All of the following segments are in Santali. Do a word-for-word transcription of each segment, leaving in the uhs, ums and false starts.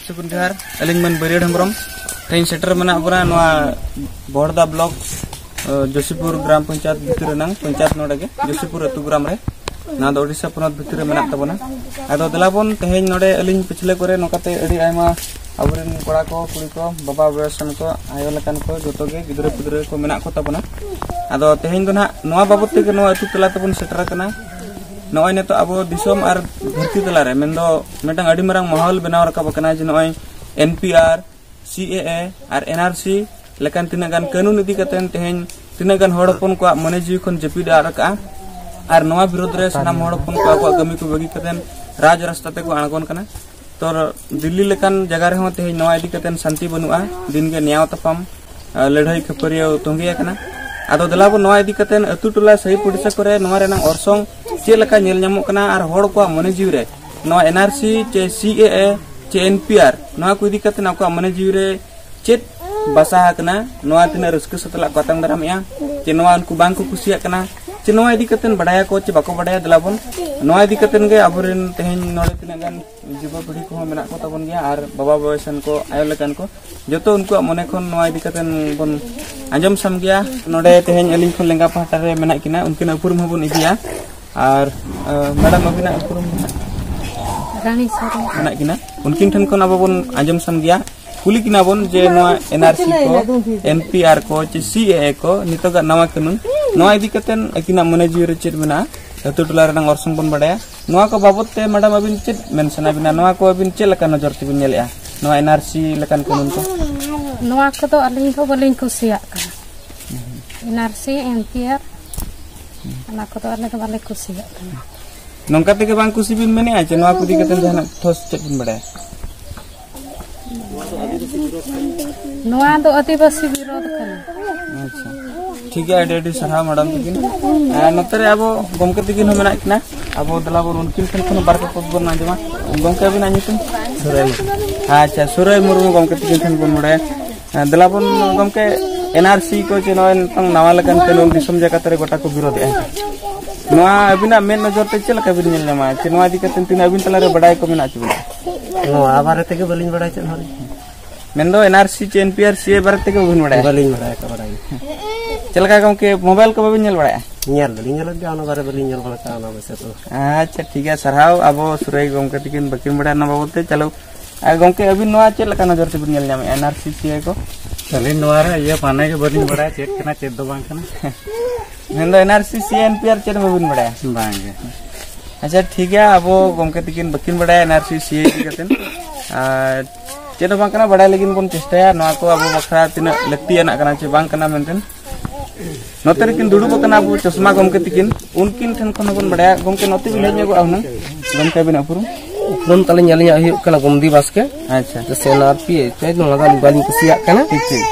ᱥᱟᱹᱜᱩᱱ ᱡᱚᱦᱟᱨ᱾ ᱟᱹᱞᱤᱧ ᱢᱟᱹᱱ ᱵᱟᱹᱨᱭᱟᱹᱲ ᱦᱮᱢᱵᱨᱚᱢ᱾ ᱛᱮᱦᱮᱧ ᱥᱮᱴᱮᱨ ᱢᱮᱱᱟᱜ ᱵᱚᱱᱟ ᱱᱚᱣᱟ ᱵᱚᱦᱚᱲᱫᱟ ᱵᱞᱚᱠ, ᱡᱳᱥᱤᱯᱩᱨ ᱜᱨᱟᱢ ᱯᱚᱧᱪᱟᱭᱮᱛ ᱵᱷᱤᱛᱤᱨ ᱨᱮᱱᱟᱝ ᱯᱚᱧᱪᱟᱭᱮᱛ, ᱱᱚᱰᱮ ᱜᱮ ᱡᱳᱥᱤᱯᱩᱨ ᱟᱹᱛᱩ ᱜᱨᱟᱢ ᱨᱮ᱾ ᱱᱚᱣᱟ ᱫᱚ ᱳᱰᱤᱥᱟ ᱯᱚᱱᱚᱛ ᱵᱷᱤᱛᱤᱨ ᱨᱮ ᱢᱮᱱᱟᱜ ᱛᱟᱵᱚᱱᱟ᱾ ᱟᱫᱚ ᱫᱮᱞᱟ ᱵᱚᱱ, ᱛᱮᱦᱮᱧ ᱱᱚᱰᱮ ᱟᱹᱞᱤᱧ ᱯᱤᱪᱷᱞᱟᱹ ᱠᱚᱨᱮ ᱱᱚᱝᱠᱟᱛᱮ ᱟᱹᱰᱤ ᱟᱭᱢᱟ ᱟᱵᱚᱨᱮᱱ ᱠᱚᱲᱟ ᱠᱚ, ᱠᱩᱲᱤ ᱠᱚ, ᱵᱟᱵᱟ ᱵᱚᱭᱮᱥᱟᱱ ᱠᱚ, ᱟᱭᱳ ᱞᱮᱠᱟᱱ ᱠᱚ, ᱡᱚᱛᱚ ᱜᱮ ᱜᱤᱫᱽᱨᱟᱹ ᱯᱤᱫᱽᱨᱟᱹ ᱠᱚ ᱢᱮᱱᱟᱜ ᱠᱚ ᱛᱟᱵᱚᱱᱟ᱾ ᱟᱫᱚ ᱛᱮᱦᱮᱧ ᱫᱚ ᱱᱟᱦᱟᱜ ᱱᱚᱣᱟ ᱵᱟᱵᱚᱛ ᱛᱮᱜᱮ ᱱᱚᱣᱟ ᱟᱹᱛᱩ ᱛᱟᱞᱟ ᱛᱮᱵᱚᱱ ᱥᱮᱴᱮᱨ ᱟᱠᱟᱱᱟ᱾ ᱱᱚᱜᱼᱚᱭ ᱱᱤᱛᱚᱜ ᱟᱵᱚ ᱫᱤᱥᱚᱢ ᱟᱨ ᱫᱷᱟᱹᱨᱛᱤ ᱛᱟᱞᱟᱨᱮ ᱢᱮᱱᱫᱚ ᱢᱤᱫᱴᱟᱝ ᱟᱹᱰᱤ ᱢᱟᱨᱟᱝ ᱢᱟᱦᱚᱞ ᱵᱮᱱᱟᱣ ᱨᱟᱠᱟᱵ ᱟᱠᱟᱱᱟ ᱡᱮ ᱱᱚᱜᱼᱚᱭ ᱮᱱ ᱯᱤ ᱟᱨ, ᱥᱤ ᱮ ᱮ ᱟᱨ ᱮᱱ ᱟᱨ ᱥᱤ ᱞᱮᱠᱟᱱ ᱛᱤᱱᱟᱹᱜ ᱜᱟᱱ ᱠᱟᱹᱱᱩᱱ ᱤᱫᱤ ᱠᱟᱛᱮ ᱛᱮᱦᱮᱧ ᱛᱤᱱᱟᱹᱜ ᱜᱟᱱ ᱦᱚᱲ ᱦᱚᱯᱚᱱ ᱠᱚᱣᱟᱜ ᱢᱚᱱᱮ ᱡᱤᱣᱤ ᱠᱷᱚᱱ ᱡᱟᱹᱯᱤᱫ ᱟᱫ ᱟᱠᱟᱜᱼᱟ᱾ ᱟᱨ ᱱᱚᱣᱟ ᱵᱤᱨᱳᱫᱷ ᱨᱮ ᱥᱟᱱᱟᱢ ᱦᱚᱲ ᱦᱚᱯᱚᱱ ᱠᱚ ᱟᱠᱚᱣᱟᱜ ᱠᱟᱹᱢᱤ ᱠᱚ ᱵᱟᱹᱜᱤ ᱠᱟᱛᱮ ᱨᱟᱡᱽ ᱨᱟᱥᱛᱟ ᱛᱮᱠᱚ ᱟᱬᱜᱚᱱ ᱠᱟᱱᱟ᱾ ᱛᱚ ᱫᱤᱞᱞᱤ ᱞᱮᱠᱟᱱ ᱡᱟᱭᱜᱟ ᱨᱮᱦᱚᱸ ᱛᱮᱦᱮᱧ ᱱᱚᱣᱟ ᱤᱫᱤ ᱠᱟᱛᱮ ᱥᱟᱱᱛᱤ ᱵᱟᱹᱱᱩᱜᱼᱟ, ᱫᱤᱱᱜᱮ ᱱᱮᱭᱟᱣ ᱛᱟᱯᱟᱢ, ᱟᱨ ᱞᱟᱹᱲᱦᱟᱹᱭ ᱠᱷᱟᱹᱯᱟᱹᱨᱤᱭᱟᱹ ᱛᱚᱸᱜᱮ ᱟᱠᱟᱱᱟ᱾ ᱟᱫᱚ ᱫᱮᱞᱟ ᱵᱚᱱ ᱱᱚᱣᱟ ᱤᱫᱤ ᱠᱟᱛᱮ ᱟᱹᱛᱩ ᱴᱚᱞᱟ ᱥᱟᱹᱦᱤ ᱯᱩᱲᱤᱥᱟ ᱠᱚᱨᱮ ᱱᱚᱣᱟ ᱨᱮᱱᱟᱜ ᱚᱨᱥᱚᱝ ᱪᱮᱫ ᱞᱮᱠᱟ ᱧᱮᱞ ᱧᱟᱢᱚᱜ ᱠᱟᱱᱟ ᱟᱨ ᱦᱚᱲ ᱠᱚᱣᱟᱜ ᱢᱚᱱᱮ ᱡᱤᱣᱤ ᱨᱮ ᱱᱚᱣᱟ ᱮᱱ ᱟᱨ ᱥᱤ ᱪᱮ ᱥᱤ ᱮ ᱮ ᱪᱮ ᱮᱱ ᱯᱤ ᱟᱨ, ᱱᱚᱣᱟ ᱠᱚ ᱤᱫᱤ ᱠᱟᱛᱮ ᱟᱠᱚᱣᱟᱜ ᱢᱚᱱᱮ ᱡᱤᱣᱤ ᱨᱮ ᱪᱮᱫ ᱵᱟᱥᱟ ᱟᱠᱟᱱᱟ, ᱱᱚᱣᱟ ᱛᱤᱱᱟᱹᱜ ᱨᱟᱹᱥᱠᱟᱹ ᱥᱟᱛᱞᱟᱜ ᱠᱚ ᱟᱛᱟᱝ ᱫᱟᱨᱟᱢᱮᱜᱼᱟ, ᱪᱮ ᱱᱚᱣᱟ ᱩᱱᱠᱩ ᱵᱟᱝ ᱠᱚ ᱠᱩᱥᱤᱭᱟᱜ ᱠᱟᱱᱟ, ᱪᱮ ᱱᱚᱣᱟ ᱤᱫᱤ ᱠᱟᱛᱮ ᱵᱟᱰᱟᱭᱟᱠᱚ ᱪᱮ ᱵᱟᱠᱚ ᱵᱟᱰᱟᱭᱟ, ᱫᱮᱞᱟ ᱵᱚᱱ ᱱᱚᱣᱟ ᱤᱫᱤ ᱠᱟᱛᱮ ᱜᱮ ᱟᱵᱚᱨᱮᱱ ᱛᱮᱦᱮᱧ ᱱᱚᱰᱮ ᱛᱤᱱᱟᱹᱜ ᱜᱟᱱ ᱡᱩᱵᱚ ᱯᱤᱲᱦᱤ ᱠᱚᱦᱚᱸ ᱢᱮᱱᱟᱜ ᱠᱚ ᱛᱟᱵᱚᱱ ᱜᱮᱭᱟ ᱟᱨ ᱵᱟᱵᱟ ᱵᱚᱭᱮᱥᱟᱱ ᱠᱚ, ᱟᱭᱳ ᱞᱮᱠᱟᱱ ᱠᱚ, ᱡᱚᱛᱚ ᱩᱱᱠᱩᱣᱟᱜ ᱢᱚᱱᱮ ᱠᱷᱚᱱ ᱱᱚᱣᱟ ᱤᱫᱤ ᱠᱟᱛᱮ ᱵᱚᱱ ᱟᱸᱡᱚᱢ ᱥᱟᱢ ᱜᱮᱭᱟ᱾ ᱱᱚᱰᱮ ᱛᱮᱦᱮᱧ ᱟᱹᱞᱤᱧ ᱠᱷᱚᱱ ᱞᱮᱸᱜᱟ ᱯᱟᱦᱴᱟ ᱨᱮ ᱢᱮᱱᱟᱜ ᱠᱤᱱᱟ, ᱩᱱᱠᱤᱱᱟᱜ ᱩᱯᱨᱩᱢ ᱦᱚᱸᱵᱚᱱ ᱤᱫᱤᱭᱟ᱾ ᱟᱨ, ᱟᱸ, ᱢᱮᱰᱟᱢ, ᱟᱹᱵᱤᱱᱟᱜ ᱩᱯᱨᱩᱢ ᱨᱟᱱᱤ ᱥᱚᱨᱮᱱ᱾ ᱢᱮᱱᱟᱜ ᱠᱤᱱᱟ, ᱩᱱᱠᱤᱱ ᱴᱷᱮᱱ ᱠᱷᱚᱱ ᱟᱵᱚ ᱵᱚᱱ ᱟᱸᱡᱚᱢ ᱥᱟᱢ ᱜᱮᱭᱟ, ᱠᱩᱞᱤ ᱠᱤᱱᱟ ᱵᱚᱱ ᱡᱮ ᱱᱚᱣᱟ ᱮᱱ ᱟᱨ ᱥᱤ ᱠᱚ, ᱮᱱ ᱯᱤ ᱟᱨ ᱠᱚ, ᱪᱮ ᱥᱤ ᱮ ᱮ ᱠᱚ, ᱱᱤᱛᱚᱜᱟᱜ ᱱᱟᱣᱟ ᱠᱟᱹᱱᱩᱱ, ᱱᱚᱣᱟ ᱤᱫᱤ ᱠᱟᱛᱮ ᱟᱹᱠᱤᱱᱟᱜ ᱢᱚᱱᱮ ᱡᱤᱣᱤ ᱨᱮ ᱪᱮᱫ ᱢᱮᱱᱟᱜᱼᱟ, ᱟᱹᱛᱩ ᱴᱚᱞᱟ ᱨᱮᱱᱟᱜ ᱚᱨᱥᱚᱝ ᱵᱚᱱ ᱵᱟᱰᱟᱭᱟ᱾ ᱱᱚᱣᱟ ᱠᱚ ᱵᱟᱵᱚᱛ ᱛᱮ ᱢᱮᱰᱟᱢ ᱟᱹᱵᱤᱱ ᱪᱮᱫ ᱢᱮᱱ ᱥᱟᱱᱟ ᱵᱤᱱᱟ? ᱱᱚᱣᱟ ᱠᱚ ᱟᱹᱵᱤᱱ ᱪᱮᱫ ᱞᱮᱠᱟ ᱱᱚᱡᱚᱨ ᱛᱮᱵᱤᱱ ᱧᱮᱞᱮᱜᱼᱟ, ᱱᱚᱣᱟ ᱮᱱ ᱟᱨ ᱥᱤ ᱞᱮᱠᱟᱱ ᱠᱟᱹᱱᱩᱱ ᱠᱚ? ᱱᱚᱣᱟ ᱠᱚᱫᱚ ᱟᱹᱞᱤᱧ ᱫᱚ ᱵᱟᱹᱞᱤᱧ ᱠᱩᱥᱤᱭᱟᱜ ᱠᱟᱱᱟ᱾ ᱮᱱ ᱟᱨ ᱥᱤ, ᱮᱱ ᱯᱤ ᱟᱨ, ᱚᱱᱟ ᱠᱚᱫᱚ ᱟᱞᱮ ᱫᱚ ᱵᱟᱞᱮ ᱠᱩᱥᱤᱭᱟᱜ ᱠᱟᱱᱟ᱾ ᱱᱚᱝᱠᱟ ᱛᱮᱜᱮ ᱵᱟᱝ ᱠᱩᱥᱤ ᱵᱤᱱ ᱢᱮᱱᱮᱜᱼᱟ ᱪᱮ ᱱᱚᱣᱟ ᱠᱚ ᱤᱫᱤ ᱠᱟᱛᱮ ᱡᱟᱦᱟᱱᱟᱜ ᱴᱷᱚᱥ ᱪᱮᱫ ᱵᱤᱱ ᱵᱟᱰᱟᱭᱟ? ᱱᱚᱣᱟ ᱫᱚ ᱟᱹᱫᱤᱵᱟᱹᱥᱤ ᱵᱤᱨᱳᱫᱷ ᱠᱟᱱᱟ᱾ ᱟᱪᱪᱷᱟ, ᱴᱷᱤᱠ ᱜᱮᱭᱟ, ᱟᱹᱰᱤ ᱟᱹᱰᱤ ᱥᱟᱨᱦᱟᱣ ᱢᱮᱰᱟᱢ ᱛᱟᱹᱠᱤᱱ᱾ ᱟᱨ ᱱᱚᱛᱮ ᱨᱮ ᱟᱵᱚ ᱜᱚᱢᱠᱮ ᱛᱟᱹᱠᱤᱱ ᱦᱚᱸ ᱢᱮᱱᱟᱜ ᱠᱤᱱᱟ᱾ ᱟᱵᱚ ᱫᱮᱞᱟ ᱵᱚᱱ ᱩᱱᱠᱤᱱ ᱴᱷᱮᱱ ᱠᱷᱚᱱ ᱵᱟᱨ ᱯᱮ ᱯᱚᱫ ᱵᱚᱱ ᱟᱸᱡᱚᱢᱟ᱾ ᱜᱚᱢᱠᱮ, ᱟᱹᱵᱤᱱᱟᱜ ᱧᱩᱛᱩᱢ? ᱥᱩᱨᱟᱹᱭ ᱢᱩᱨᱢᱩ᱾ ᱟᱪᱪᱷᱟ, ᱥᱩᱨᱟᱹᱭ ᱢᱩᱨᱢᱩ ᱜᱚᱢᱠᱮ ᱛᱟᱹᱠᱤᱱ ᱴᱷᱮᱱ ᱵᱚᱱ ᱵᱟᱲᱟᱭᱟ᱾ ᱦᱮᱸ, ᱫᱮᱞᱟ ᱵᱚᱱ ᱜᱚᱢᱠᱮ, ᱮᱱ ᱟᱨ ᱥᱤ ᱠᱚ ᱪᱮ ᱱᱚᱜᱼᱚᱭ ᱱᱤᱛᱚᱝ ᱱᱟᱣᱟ ᱞᱮᱠᱟᱱ ᱠᱟᱹᱱᱩᱱ ᱫᱤᱥᱚᱢ ᱡᱟᱠᱟᱛ ᱨᱮ ᱜᱚᱴᱟ ᱠᱚ ᱵᱤᱨᱳᱫᱮᱜᱼᱟ, ᱱᱚᱣᱟ ᱟᱹᱵᱤᱱᱟᱜ ᱢᱮᱫ ᱱᱚᱡᱚᱨ ᱛᱮ ᱪᱮᱫ ᱞᱮᱠᱟ ᱵᱤᱱ ᱧᱮᱞ ᱧᱟᱢᱟ ᱪᱮ ᱱᱚᱣᱟ ᱤᱫᱤ ᱠᱟᱛᱮ ᱛᱤᱱᱟᱹᱜ ᱟᱹᱵᱤᱱ ᱛᱟᱞᱟᱨᱮ ᱵᱟᱰᱟᱭ ᱠᱚ ᱢᱮᱱᱟᱜ ᱪᱮ ᱵᱟᱹᱱᱩᱜᱼᱟ? ᱱᱚᱣᱟ ᱵᱟᱨᱮ ᱛᱮᱜᱮ ᱵᱟᱹᱞᱤᱧ ᱵᱟᱲᱟᱭᱟ ᱪᱮᱫ ᱦᱚᱸ᱾ ᱢᱮᱱᱫᱚ ᱮᱱ ᱟᱨ ᱥᱤ ᱪᱮ ᱮᱱ ᱯᱤ ᱟᱨ ᱥᱤ ᱮ ᱵᱟᱨᱮ ᱛᱮᱜᱮ ᱵᱟᱹᱵᱤᱱ ᱵᱟᱲᱟᱭᱟ? ᱵᱟᱹᱞᱤᱧ ᱵᱟᱲᱟᱭᱟ ᱠᱚ ᱵᱟᱲᱟᱭ᱾ ᱪᱮᱫ ᱞᱮᱠᱟ ᱜᱚᱢᱠᱮ, ᱢᱳᱵᱟᱭᱤᱞ ᱠᱚ ᱵᱟᱹᱵᱤᱱ ᱧᱮᱞ ᱵᱟᱲᱟᱭᱟ? ᱧᱮᱞ ᱫᱚᱞᱤᱧ ᱧᱮᱞᱮᱫ ᱜᱮᱭᱟ, ᱚᱱᱟ ᱵᱟᱨᱮ ᱵᱟᱹᱞᱤᱧ ᱧᱮᱞ ᱵᱟᱲᱟ ᱠᱟᱜᱼᱟ ᱚᱱᱟ ᱵᱤᱥᱚᱭ ᱫᱚ᱾ ᱟᱪᱪᱷᱟ, ᱴᱷᱤᱠ ᱜᱮᱭᱟ, ᱥᱟᱨᱦᱟᱣ᱾ ᱟᱵᱚ ᱥᱩᱨᱟᱹᱭ ᱜᱚᱢᱠᱮ ᱛᱟᱹᱠᱤᱱ ᱵᱟᱹᱠᱤᱱ ᱵᱟᱲᱟᱭᱟ ᱚᱱᱟ ᱵᱟᱵᱚᱫ ᱛᱮ᱾ ᱪᱚᱞᱚ, ᱟᱨ ᱜᱚᱢᱠᱮ, ᱟᱹᱵᱤᱱ ᱱᱚᱣᱟ ᱪᱮᱫ ᱞᱮᱠᱟ ᱱᱚᱡᱚᱨ ᱛᱮᱵᱤᱱ ᱧᱮᱞ ᱧᱟᱢᱮᱫᱼᱟ, ᱮᱱ ᱟᱨ ᱥᱤ ᱥᱤ ᱮ ᱠᱚ? ᱟᱹᱞᱤᱧ ᱱᱚᱣᱟ ᱨᱮ ᱤᱭᱟᱹ ᱢᱟᱱᱮ ᱜᱮ ᱵᱟᱹᱞᱤᱧ ᱵᱟᱲᱟᱭᱟ, ᱪᱮᱫ ᱠᱟᱱᱟ ᱪᱮᱫ ᱫᱚ ᱵᱟᱝ ᱠᱟᱱᱟ᱾ ᱢᱮᱱᱫᱚ ᱮᱱ ᱟᱨ ᱥᱤ ᱥᱤ ᱮ ᱮᱱ ᱯᱤ ᱟᱨ ᱪᱮᱫ ᱦᱚᱸ ᱵᱟᱹᱵᱤᱱ ᱵᱟᱲᱟᱭᱟ? ᱵᱟᱝ ᱜᱮ᱾ ᱟᱪᱪᱷᱟ, ᱴᱷᱤᱠ ᱜᱮᱭᱟ, ᱟᱵᱚ ᱜᱚᱢᱠᱮ ᱛᱟᱹᱠᱤᱱ ᱵᱟᱹᱠᱤᱱ ᱵᱟᱲᱟᱭᱟ ᱮᱱ ᱟᱨ ᱥᱤ ᱥᱤ ᱮ ᱤᱫᱤ ᱠᱟᱛᱮ᱾ ᱟᱨ ᱪᱮᱫ ᱦᱚᱸ ᱵᱟᱝ ᱠᱟᱱᱟ, ᱵᱟᱲᱟᱭ ᱞᱟᱹᱜᱤᱫ ᱵᱚᱱ ᱪᱮᱥᱴᱟᱭᱟ ᱱᱚᱣᱟ ᱠᱚ ᱟᱵᱚ ᱵᱟᱠᱷᱨᱟ ᱛᱤᱱᱟᱹᱜ ᱞᱟᱹᱠᱛᱤᱭᱟᱱᱟᱜ ᱠᱟᱱᱟ ᱪᱮ ᱵᱟᱝ ᱠᱟᱱᱟ ᱢᱮᱱᱛᱮ᱾ ᱱᱚᱛᱮ ᱨᱮᱠᱤᱱ ᱫᱩᱲᱩᱵ ᱟᱠᱟᱱᱟ ᱟᱵᱚ ᱪᱚᱥᱢᱟ ᱜᱚᱢᱠᱮ ᱛᱟᱹᱠᱤᱱ, ᱩᱱᱠᱤᱱ ᱴᱷᱮᱱ ᱠᱷᱚᱱ ᱦᱚᱸᱵᱚᱱ ᱵᱟᱲᱟᱭᱟ᱾ ᱜᱚᱢᱠᱮ, ᱱᱚᱛᱮ ᱵᱤᱱ ᱦᱮᱡ ᱧᱚᱜᱚᱜᱼᱟ ᱦᱩᱱᱟᱹᱝ᱾ ᱜᱚᱢᱠᱮ, ᱟᱹᱵᱤᱱᱟᱜ ᱩᱯᱨᱩᱢ? ᱩᱯᱨᱩᱢ ᱛᱟᱹᱞᱤᱧ ᱟᱹᱞᱤᱧᱟᱜ ᱦᱩᱭᱩᱜ ᱠᱟᱱᱟ ᱜᱩᱢᱫᱤ ᱵᱟᱥᱠᱮ᱾ ᱟᱪᱪᱷᱟ᱾ ᱥᱮ ᱮᱱ ᱟᱨ ᱯᱤ ᱮ, ᱱᱚᱣᱟ ᱫᱚ ᱟᱹᱞᱤᱧ ᱵᱟᱹᱞᱤᱧ ᱠᱩᱥᱤᱭᱟᱜ ᱠᱟᱱᱟ᱾ ᱴᱷᱤᱠ, ᱴᱷᱤᱠ᱾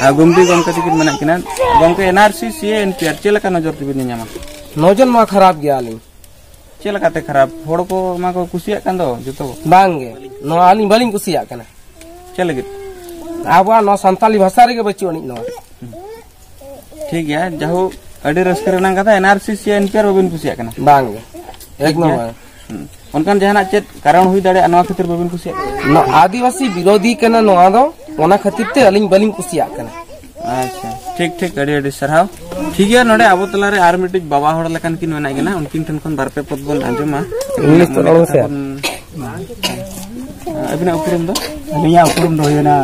ᱟᱨ ᱜᱩᱢᱫᱤ ᱜᱚᱢᱠᱮ ᱛᱟᱹᱠᱤᱱ ᱢᱮᱱᱟᱜ ᱠᱤᱱᱟ᱾ ᱜᱚᱢᱠᱮ, ᱮᱱ ᱟᱨ ᱥᱤ ᱥᱤ ᱮ ᱮᱱ ᱯᱤ ᱟᱨ ᱪᱮᱫ ᱞᱮᱠᱟ ᱱᱚᱡᱚᱨ ᱛᱮᱵᱤᱱ ᱧᱮᱧᱟᱢᱟ? ᱱᱚᱡᱚᱨ ᱱᱚᱣᱟ ᱠᱷᱟᱨᱟᱯ ᱜᱮᱭᱟ ᱟᱹᱞᱤᱧ᱾ ᱪᱮᱫ ᱞᱮᱠᱟᱛᱮ ᱠᱷᱟᱨᱟᱯ? ᱦᱚᱲ ᱠᱚ ᱢᱟ ᱠᱚ ᱠᱩᱥᱤᱭᱟᱜ ᱠᱟᱱ ᱫᱚ ᱡᱚᱛᱚ ᱠᱚ᱾ ᱵᱟᱝ ᱜᱮ, ᱱᱚᱣᱟ ᱟᱹᱞᱤᱧ ᱵᱟᱹᱞᱤᱧ ᱠᱩᱥᱤᱭᱟᱜ ᱠᱟᱱᱟ᱾ ᱪᱮᱫ ᱞᱟᱹᱜᱤᱫ? ᱟᱵᱚᱣᱟᱜ ᱱᱚᱣᱟ ᱥᱟᱱᱛᱟᱞᱤ ᱵᱷᱟᱥᱟ ᱨᱮᱜᱮ ᱵᱟᱹᱪᱩᱜ ᱟᱹᱱᱤᱡ ᱱᱚᱣᱟ᱾ ᱴᱷᱤᱠ ᱜᱮᱭᱟ, ᱡᱟᱦᱳᱠ, ᱟᱹᱰᱤ ᱨᱟᱹᱥᱠᱟᱹ ᱨᱮᱱᱟᱜ ᱠᱟᱛᱷᱟ, ᱮᱱ ᱟᱨ ᱥᱤ ᱥᱤ ᱮ ᱮᱱ ᱯᱤ ᱟᱨ ᱵᱟᱹᱵᱤᱱ ᱠᱩᱥᱤᱭᱟᱜ ᱠᱟᱱᱟ? ᱵᱟᱝ ᱜᱮ, ᱮᱠᱫᱚᱢ ᱴᱷᱤᱠ ᱜᱮᱭᱟ᱾ ᱵᱟᱝ᱾ ᱦᱩᱸ᱾ ᱚᱱᱠᱟᱱ ᱡᱟᱦᱟᱱᱟᱜ ᱪᱮᱫ ᱠᱟᱨᱚᱱ ᱦᱩᱭ ᱫᱟᱲᱮᱭᱟᱜᱼᱟ ᱱᱚᱣᱟ ᱠᱷᱟᱹᱛᱤᱨ ᱵᱟᱹᱵᱤᱱ ᱠᱩᱥᱤᱭᱟᱜ ᱠᱟᱱᱟ? ᱱᱚᱣᱟ ᱟᱹᱫᱤᱵᱟᱹᱥᱤ ᱵᱤᱨᱳᱫᱷᱤ ᱠᱟᱱᱟ ᱱᱚᱣᱟ ᱫᱚ, ᱚᱱᱟ ᱠᱷᱟᱹᱛᱤᱨ ᱛᱮ ᱟᱹᱞᱤᱧ ᱵᱟᱹᱞᱤᱧ ᱠᱩᱥᱤᱭᱟᱜ ᱠᱟᱱᱟ᱾ ᱟᱪᱪᱷᱟ, ᱴᱷᱤᱠ, ᱴᱷᱤᱠ, ᱟᱹᱰᱤ ᱟᱹᱰᱤ ᱥᱟᱨᱦᱟᱣ᱾ ᱴᱷᱤᱠ ᱜᱮᱭᱟ, ᱱᱚᱰᱮ ᱟᱵᱚ ᱛᱟᱞᱟᱨᱮ ᱟᱨ ᱢᱤᱫᱴᱤᱡ ᱵᱟᱵᱟ ᱦᱚᱲ ᱞᱮᱠᱟᱱ ᱠᱤᱱ ᱢᱮᱱᱟᱜ ᱠᱤᱱᱟ, ᱩᱱᱠᱤᱱ ᱴᱷᱮᱱ ᱠᱷᱚᱱ ᱵᱟᱨ ᱯᱮ ᱯᱚᱫ ᱵᱚᱱ ᱟᱸᱡᱚᱢᱟ᱾ English ᱛᱮ ᱨᱚᱲ ᱢᱮᱥᱮ᱾ ᱵᱚᱱ ᱟᱹᱵᱤᱱᱟᱜ ᱩᱯᱨᱩᱢ ᱫᱚ? ᱟᱹᱞᱤᱧᱟᱜ ᱩᱯᱨᱩᱢ ᱫᱚ ᱦᱩᱭᱱᱟ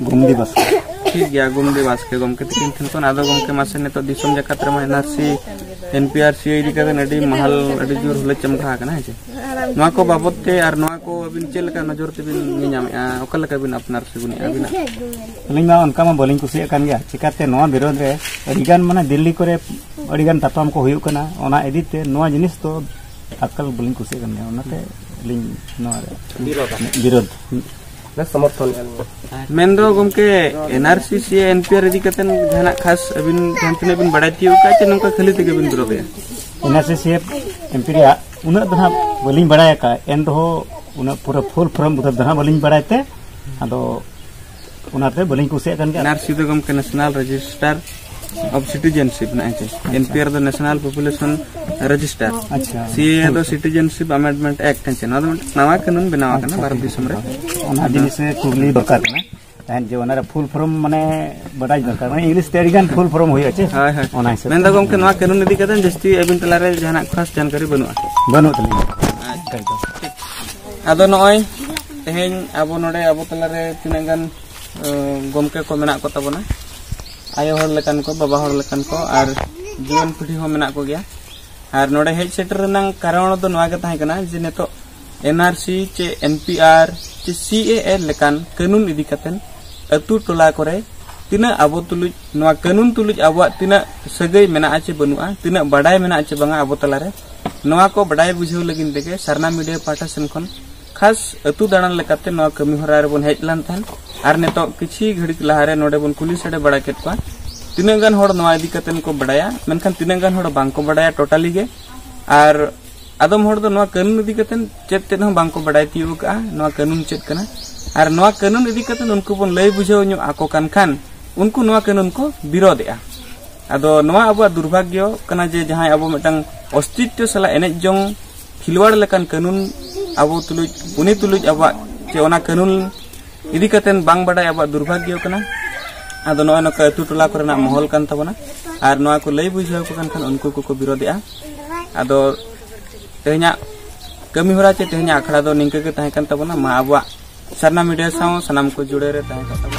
ᱜᱩᱢᱫᱤ ᱵᱟᱥᱠᱮ᱾ ᱴᱷᱤᱠ ᱜᱮᱭᱟ, ᱜᱩᱢᱫᱤ ᱵᱟᱥᱠᱮ ᱜᱚᱢᱠᱮ ᱛᱟᱹᱠᱤᱱ ᱴᱷᱮᱱ ᱠᱷᱚᱱ᱾ ᱟᱫᱚ ᱜᱚᱢᱠᱮ, ᱢᱟᱥᱮ ᱱᱤᱛᱚᱜ ᱫᱤᱥᱚᱢ ᱡᱟᱠᱟᱛ ᱨᱮᱢᱟ ᱮᱱ ᱟᱨ ᱥᱤ, ᱮᱱ ᱯᱤ ᱟᱨ ᱥᱤ ᱤᱫᱤ ᱠᱟᱛᱮ ᱟᱹᱰᱤ ᱢᱟᱦᱟᱞ, ᱟᱹᱰᱤ ᱡᱳᱨ ᱦᱩᱞᱟᱹ ᱪᱟᱢᱴᱷᱟ ᱟᱠᱟᱱᱟ, ᱦᱮᱸ ᱪᱮ? ᱱᱚᱣᱟ ᱠᱚ ᱵᱟᱵᱚᱛ ᱛᱮ ᱟᱨ ᱱᱚᱣᱟ ᱠᱚ ᱟᱹᱵᱤᱱ ᱪᱮᱫ ᱞᱮᱠᱟ ᱱᱚᱡᱚᱨ ᱛᱮᱵᱤᱱ ᱧᱮᱧᱟᱢᱮᱫᱼᱟ? ᱚᱠᱟ ᱞᱮᱠᱟ ᱵᱤᱱ ᱟᱯᱱᱟᱨ ᱥᱮ ᱵᱤᱱ ᱟᱹᱵᱤᱱᱟᱜ? ᱟᱹᱞᱤᱧ ᱢᱟ ᱚᱱᱠᱟ ᱢᱟ ᱵᱟᱹᱞᱤᱧ ᱠᱩᱥᱤᱭᱟᱜ ᱠᱟᱱ ᱜᱮᱭᱟ, ᱪᱤᱠᱟᱛᱮ ᱱᱚᱣᱟ ᱵᱤᱨᱳᱫᱷ ᱨᱮ ᱟᱹᱰᱤᱜᱟᱱ, ᱢᱟᱱᱮ, ᱫᱤᱞᱞᱤ ᱠᱚᱨᱮ ᱟᱹᱰᱤᱜᱟᱱ ᱛᱟᱯᱟᱢ ᱠᱚ ᱦᱩᱭᱩᱜ ᱠᱟᱱᱟ, ᱚᱱᱟ ᱤᱫᱤ ᱛᱮ ᱱᱚᱣᱟ ᱡᱤᱱᱤᱥ ᱫᱚ ᱟᱠᱟᱞ ᱵᱟᱹᱞᱤᱧ ᱠᱩᱥᱤᱭᱟᱜ ᱠᱟᱱ ᱜᱮᱭᱟ, ᱚᱱᱟᱛᱮ ᱟᱹᱞᱤᱧ ᱱᱚᱣᱟ ᱨᱮ ᱵᱤᱨᱳᱫᱷ᱾ ᱵᱤᱨᱳᱫᱷ᱾ ᱥᱚᱢᱚᱨᱛᱷᱚᱱ ᱮᱢ᱾ ᱢᱮᱱᱫᱚ ᱜᱚᱢᱠᱮ, ᱮᱱ ᱟᱨ ᱥᱤ ᱥᱤ ᱮ ᱮᱱ ᱯᱤ ᱟᱨ ᱤᱫᱤ ᱠᱟᱛᱮ ᱡᱟᱦᱟᱱᱟᱜ ᱠᱷᱟᱥ ᱟᱹᱵᱤᱱ ᱡᱟᱦᱟᱸ ᱛᱤᱱᱟᱹᱜ ᱵᱤᱱ ᱵᱟᱲᱟᱭ ᱛᱤᱭᱳᱜ ᱠᱟᱜᱼᱟ, ᱪᱮ ᱱᱚᱝᱠᱟ ᱠᱷᱟᱹᱞᱤ ᱛᱮᱜᱮ ᱵᱤᱱ ᱵᱤᱨᱳᱫᱷᱮᱜᱼᱟ? ᱮᱱ ᱟᱨ ᱥᱤ ᱥᱤ ᱮ ᱮᱱ ᱯᱤ ᱨᱮᱭᱟᱜ ᱩᱱᱟᱹᱜ ᱫᱚ ᱦᱟᱸᱜ ᱵᱟᱹᱞᱤᱧ ᱵᱟᱲᱟᱭ ᱟᱠᱟᱫᱼᱟ, ᱮᱱ ᱨᱮᱦᱚᱸ ᱩᱱᱟᱹᱜ ᱯᱩᱨᱟᱹ ᱯᱷᱩᱞ ᱯᱷᱨᱚᱢ ᱫᱚ ᱦᱟᱸᱜ ᱵᱟᱹᱞᱤᱧ ᱵᱟᱲᱟᱭ ᱛᱮ, ᱟᱫᱚ ᱚᱱᱟᱛᱮ ᱵᱟᱹᱞᱤᱧ ᱠᱩᱥᱤᱭᱟᱜ ᱠᱟᱱ ᱜᱮᱭᱟ᱾ ᱮᱱ ᱟᱨ ᱥᱤ ᱫᱚ ᱜᱚᱢᱠᱮ ᱱᱮᱥᱱᱟᱞ ᱨᱮᱡᱤᱥᱴᱟᱨ ᱚᱯᱷ ᱥᱤᱴᱤᱡᱮᱱᱥᱤᱯ ᱢᱮᱱᱟᱜᱼᱟ ᱪᱮ, ᱮᱱᱯᱤᱟᱨ ᱫᱚ ᱱᱮᱥᱱᱟᱞ ᱯᱚᱯᱩᱞᱮᱥᱚᱱ ᱨᱮᱡᱤᱥᱴᱟᱨ, ᱟᱪᱪᱷᱟ᱾ ᱥᱤ ᱮ ᱫᱚ ᱥᱤᱴᱤᱡᱮᱱᱥᱤᱯ ᱟᱢᱮᱱᱰᱢᱮᱱᱴ ᱮᱠᱴ ᱦᱮᱸ ᱪᱮ, ᱱᱚᱣᱟ ᱫᱚ ᱢᱤᱫᱴᱟᱝ ᱱᱟᱣᱟ ᱠᱟᱹᱱᱩᱱ ᱵᱮᱱᱟᱣ ᱟᱠᱟᱱᱟ ᱵᱷᱟᱨᱚᱛ ᱫᱤᱥᱚᱢ ᱨᱮ᱾ ᱚᱱᱟ ᱡᱤᱱᱤᱥ ᱨᱮ ᱠᱩᱠᱞᱤ ᱫᱚᱨᱠᱟᱨ ᱠᱟᱱᱟ᱾ ᱛᱟᱦᱮᱸᱫ ᱡᱮ ᱚᱱᱟᱨᱮ ᱯᱷᱩᱞ ᱯᱷᱚᱨᱢ ᱢᱟᱱᱮ ᱵᱟᱰᱟᱭ ᱫᱚᱨᱠᱟᱨ, ᱢᱟᱱᱮ ᱤᱝᱞᱤᱥ ᱛᱮ ᱟᱹᱰᱤ ᱜᱟᱱ ᱯᱷᱩᱞ ᱯᱷᱚᱨᱢ ᱦᱩᱭᱩᱜᱼᱟ ᱪᱮ? ᱦᱳᱭ, ᱦᱳᱭ᱾ ᱚᱱᱟ ᱦᱤᱥᱟᱹᱵ ᱢᱮᱱᱫᱟ ᱜᱚᱢᱠᱮ, ᱱᱚᱣᱟ ᱠᱟᱹᱱᱩᱱ ᱤᱫᱤ ᱠᱟᱛᱮ ᱡᱟᱹᱥᱛᱤ ᱟᱹᱵᱤᱱ ᱛᱟᱞᱟᱨᱮ ᱡᱟᱦᱟᱱᱟᱜ ᱠᱷᱟᱥ ᱡᱟᱱᱠᱟᱨᱤ ᱵᱟᱹᱱᱩᱜᱼᱟ? ᱵᱟᱹᱱᱩᱜ ᱛᱟᱹᱞᱤᱧᱟ᱾ ᱟᱫᱚ ᱱᱚᱜᱼᱚᱭ ᱛᱮᱦᱮᱧ ᱟᱵᱚ ᱱᱚᱰᱮ ᱟᱵᱚ ᱛᱟᱞᱟᱨᱮ ᱛᱤᱱᱟᱹᱜ ᱜᱟᱱ ᱜᱚᱢᱠᱮ ᱠᱚ ᱢᱮᱱᱟᱜ ᱠᱚ ᱛᱟᱵᱚᱱᱟ, ᱟᱭᱳ ᱦᱚᱲ ᱞᱮᱠᱟᱱ ᱠᱚ, ᱵᱟᱵᱟ ᱦᱚᱲ ᱞᱮᱠᱟᱱ ᱠᱚ, ᱟᱨ ᱡᱩᱣᱟᱹᱱ ᱯᱤᱲᱦᱤ ᱦᱚᱸ ᱢᱮᱱᱟᱜ ᱠᱚᱜᱮᱭᱟ᱾ ᱟᱨ ᱱᱚᱰᱮ ᱦᱮᱡ ᱥᱮᱴᱮᱨ ᱨᱮᱱᱟᱜ ᱠᱟᱨᱚᱱ ᱫᱚ ᱱᱚᱣᱟ ᱜᱮ ᱛᱟᱦᱮᱸ ᱠᱟᱱᱟ ᱡᱮ ᱱᱤᱛᱚᱜ ᱮᱱᱟᱨᱥᱤ ᱪᱮ ᱮᱱᱯᱤᱟᱨ ᱪᱮ ᱥᱤᱮᱮ ᱞᱮᱠᱟᱱ ᱠᱟᱹᱱᱩᱱ ᱤᱫᱤ ᱠᱟᱛᱮ ᱟᱹᱛᱩ ᱴᱚᱞᱟ ᱠᱚᱨᱮ ᱛᱤᱱᱟᱹᱜ ᱟᱵᱚ ᱛᱩᱞᱩᱡ, ᱱᱚᱣᱟ ᱠᱟᱹᱱᱩᱱ ᱛᱩᱞᱩᱡ ᱟᱵᱚᱣᱟᱜ ᱛᱤᱱᱟᱹᱜ ᱥᱟᱹᱜᱟᱹᱭ ᱢᱮᱱᱟᱜᱼᱟ ᱪᱮ ᱵᱟᱹᱱᱩᱜᱼᱟ, ᱛᱤᱱᱟᱹᱜ ᱵᱟᱰᱟᱭ ᱢᱮᱱᱟᱜᱼᱟ ᱪᱮ ᱵᱟᱝᱟ ᱟᱵᱚ ᱛᱟᱞᱟᱨᱮ, ᱱᱚᱣᱟ ᱠᱚ ᱵᱟᱰᱟᱭ ᱵᱩᱡᱷᱟᱹᱣ ᱞᱟᱹᱜᱤᱫ ᱛᱮᱜᱮ ᱥᱟᱨᱱᱟ ᱢᱤᱰᱤᱭᱟ ᱯᱟᱦᱴᱟ ᱥᱮᱱ ᱠᱷᱚᱱ ᱠᱷᱟᱥ ᱟᱹᱛᱩ ᱫᱟᱬᱟᱱ ᱞᱮᱠᱟᱛᱮ ᱱᱚᱣᱟ ᱠᱟᱹᱢᱤ ᱦᱚᱨᱟ ᱨᱮᱵᱚᱱ ᱦᱮᱡ ᱞᱮᱱ ᱛᱟᱦᱮᱸᱫ᱾ ᱟᱨ ᱱᱤᱛᱚᱜ ᱠᱤᱪᱷᱤ ᱜᱷᱟᱹᱲᱤᱡ ᱞᱟᱦᱟᱨᱮ ᱱᱚᱰᱮ ᱵᱚᱱ ᱠᱩᱞᱤ ᱥᱟᱰᱮ ᱵᱟᱲᱟ ᱠᱮᱫ ᱠᱚᱣᱟ, ᱛᱤᱱᱟᱹᱜ ᱜᱟᱱ ᱦᱚᱲ ᱱᱚᱣᱟ ᱤᱫᱤ ᱠᱟᱛᱮ ᱠᱚ ᱵᱟᱰᱟᱭᱟ, ᱢᱮᱱᱠᱷᱟᱱ ᱛᱤᱱᱟᱹᱜ ᱜᱟᱱ ᱦᱚᱲ ᱵᱟᱝᱠᱚ ᱵᱟᱰᱟᱭᱟ ᱴᱳᱴᱟᱞᱤ ᱜᱮ᱾ ᱟᱨ ᱟᱫᱚᱢ ᱦᱚᱲ ᱫᱚ ᱱᱚᱣᱟ ᱠᱟᱹᱱᱩᱱ ᱤᱫᱤ ᱠᱟᱛᱮ ᱪᱮᱫ ᱛᱮᱫ ᱦᱚᱸ ᱵᱟᱝᱠᱚ ᱵᱟᱰᱟᱭ ᱛᱤᱭᱳᱜ ᱟᱠᱟᱫᱼᱟ, ᱱᱚᱣᱟ ᱠᱟᱹᱱᱩᱱ ᱪᱮᱫ ᱠᱟᱱᱟ᱾ ᱟᱨ ᱱᱚᱣᱟ ᱠᱟᱹᱱᱩᱱ ᱤᱫᱤ ᱠᱟᱛᱮ ᱩᱱᱠᱩ ᱵᱚᱱ ᱞᱟᱹᱭ ᱵᱩᱡᱷᱟᱹᱣ ᱧᱚᱜ ᱟᱠᱚ ᱠᱟᱱ ᱠᱷᱟᱱ, ᱩᱱᱠᱩ ᱱᱚᱣᱟ ᱠᱟᱹᱱᱩᱱ ᱠᱚ ᱵᱤᱨᱳᱫᱮᱜᱼᱟ᱾ ᱟᱫᱚ ᱱᱚᱣᱟ ᱟᱵᱚᱣᱟᱜ ᱫᱩᱨᱵᱷᱟᱜᱽᱭᱚ ᱠᱟᱱᱟ ᱡᱮ ᱡᱟᱦᱟᱸᱭ ᱟᱵᱚ ᱢᱤᱫᱴᱟᱝ ᱚᱥᱛᱤᱛᱛᱚ ᱥᱟᱞᱟᱜ ᱮᱱᱮᱡ ᱡᱚᱝ ᱠᱷᱤᱞᱣᱟᱲ ᱞᱮᱠᱟᱱ ᱠᱟᱹᱱᱩᱱ ᱟᱵᱚ ᱛᱩᱞᱩᱡ, ᱩᱱᱤ ᱛᱩᱞᱩᱡ ᱟᱵᱚᱣᱟᱜ ᱪᱮ ᱚᱱᱟ ᱠᱟᱹᱱᱩᱱ ᱤᱫᱤ ᱠᱟᱛᱮ ᱵᱟᱝ ᱵᱟᱰᱟᱭ ᱟᱵᱚᱣᱟᱜ ᱫᱩᱨᱵᱷᱟᱜᱽᱭᱚ ᱠᱟᱱᱟ᱾ ᱟᱫᱚ ᱱᱚᱜᱼᱚᱭ ᱱᱚᱝᱠᱟ ᱟᱹᱛᱩ ᱴᱚᱞᱟ ᱠᱚᱨᱮᱱᱟᱜ ᱢᱚᱦᱚᱞ ᱠᱟᱱ ᱛᱟᱵᱚᱱᱟ, ᱟᱨ ᱱᱚᱣᱟ ᱠᱚ ᱞᱟᱹᱭ ᱵᱩᱡᱷᱟᱹᱣ ᱟᱠᱚ ᱠᱟᱱ ᱠᱷᱟᱱ ᱩᱱᱠᱩ ᱠᱚᱠᱚ ᱵᱤᱨᱳᱫᱮᱜᱼᱟ᱾ ᱟᱫᱚ ᱛᱮᱦᱮᱧᱟᱜ ᱠᱟᱹᱢᱤ ᱦᱚᱨᱟ ᱪᱮ ᱛᱮᱦᱮᱧᱟᱜ ᱟᱠᱷᱲᱟ ᱫᱚ ᱱᱤᱝᱠᱟᱹ ᱜᱮ ᱛᱟᱦᱮᱸ ᱠᱟᱱ ᱛᱟᱵᱚᱱᱟ᱾ ᱢᱟ ᱟᱵᱚᱣᱟᱜ ᱥᱟᱨᱱᱟ ᱢᱤᱰᱤᱭᱟ ᱥᱟᱶ ᱥᱟᱱᱟᱢ ᱠᱚ ᱡᱩᱲᱟᱹ ᱨᱮ ᱛᱟᱦᱮᱸ ᱠᱟᱱ ᱛᱟᱵᱚᱱᱟ᱾